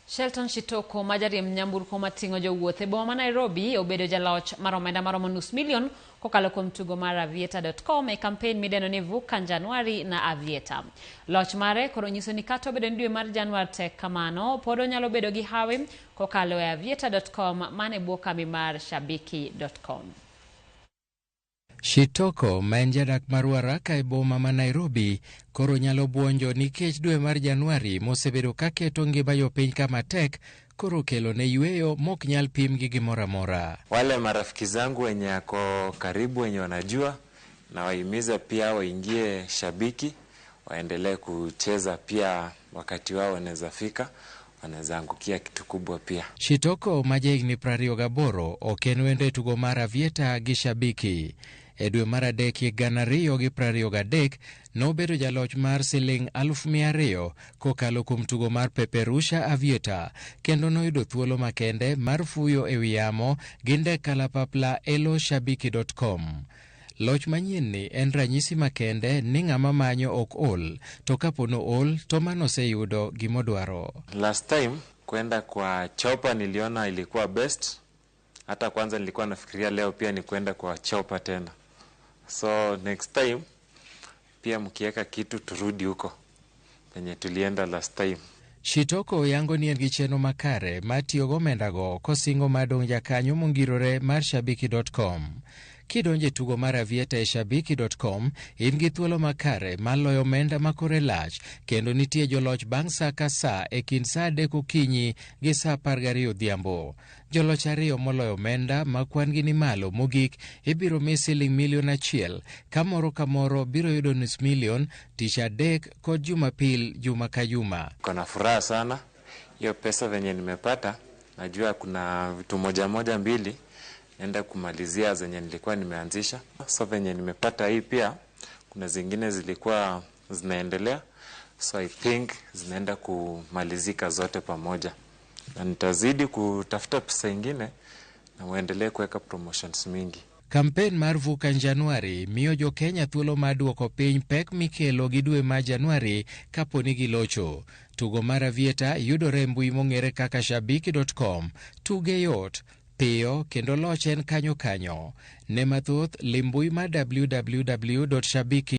Shelton Shitoko ma jariemb nyamburko mating'o jowuoth e boma ma Nairobi obedo jaloch mar omenda maromo nus milion kokalo kuom tugo mar aviator.com e kampen midendo ni Vuka Januari na Aviator. Loch mare koro nyiso ni kata obedo ni dwe mar Januar tek kamano, pod onyalo bedo gi hawi kokalo e aviator.com man e bwo kambi mar shabiki.com. Shitoko ma en jadak mar Ruaraka e boma ma Nairobi koro nyalo buonjo nikech dwe mar Januari mosebedo ka keto ngima jopiny kama tek koro kelo ne yweyo mok nyal pim gi gimoro amora. Wale marafiki zangu wenye ako karibu wenye wanajua nawahimiza pia waingie Shabiki, waendelee kucheza pia, wakati wao wanaweza fika, wanaweza angukia kitu kubwa pia. Shitoko ma jahigni 28 ok en wendo e tugo mar Aviator gi Shabiki. E dwe mar adek hik 2023 nobedo jaloch mar siling 200,000 kokalo kuom tugo mar Peperusha Aviator kendo noyudo thuolo makende mar fuyo e wi yamo gi ndek kalapapla eloshabiki.com. Loch manyienni en ranyisi makende ni ng'ama manyo ok ol, to kapo nool to mano oseyudo gimodwaro. Last time kwenda kwa chopa niliona ilikuwa best. Hata kwanza nilikuwa nafikiria leo pia ni kwenda kwa chopa tena, so next time pia mkiweka kitu turudi huko penye tulienda last time. Shitoko yango ni en gi chenro makare mar tiyo gomendago kosingo mar dong' jakanyo mongirore mar shabiki.com. Kidonjo e tugo mar Aviator e shabiki.com, in gi thuolo makare mar loyo omenda ma kore lach kendo nitie joloch bang' sa ka sa e kind sa 3 okinyi gi sa 12 odhiambo. Joloch ariyo moloyo omenda ma kwan gi ni malo mogik ibiro mi siling milion 1 ka moro ka moro biro yudo nus milion tich adek kod Jumapil juma ka juma. Niko na furaha sana, hiyo pesa venye nimepata, najua kuna vitu moja moja mbili naenda kumalizia zenye nilikuwa nimeanzisha. So venye nimepata hii pia kuna zingine zilikuwa zinaendelea, so I think zinaenda kumalizika zote pamoja, na nitazidi kutafuta pesa ingine na muendelee kuweka promotions mingi. Kampen mar Vuka Januari miyo jo Kenya thuolo mar duoko piny pek mikelo gi dwe mar Januari kapo ni gilocho. Tugo mar Aviator yudore e mbui mong'ere kaka shabiki.com. Tuge yot, piyo kendo loch en kanyo kanyo. Ne mathoth lim mbui mar www.shabiki.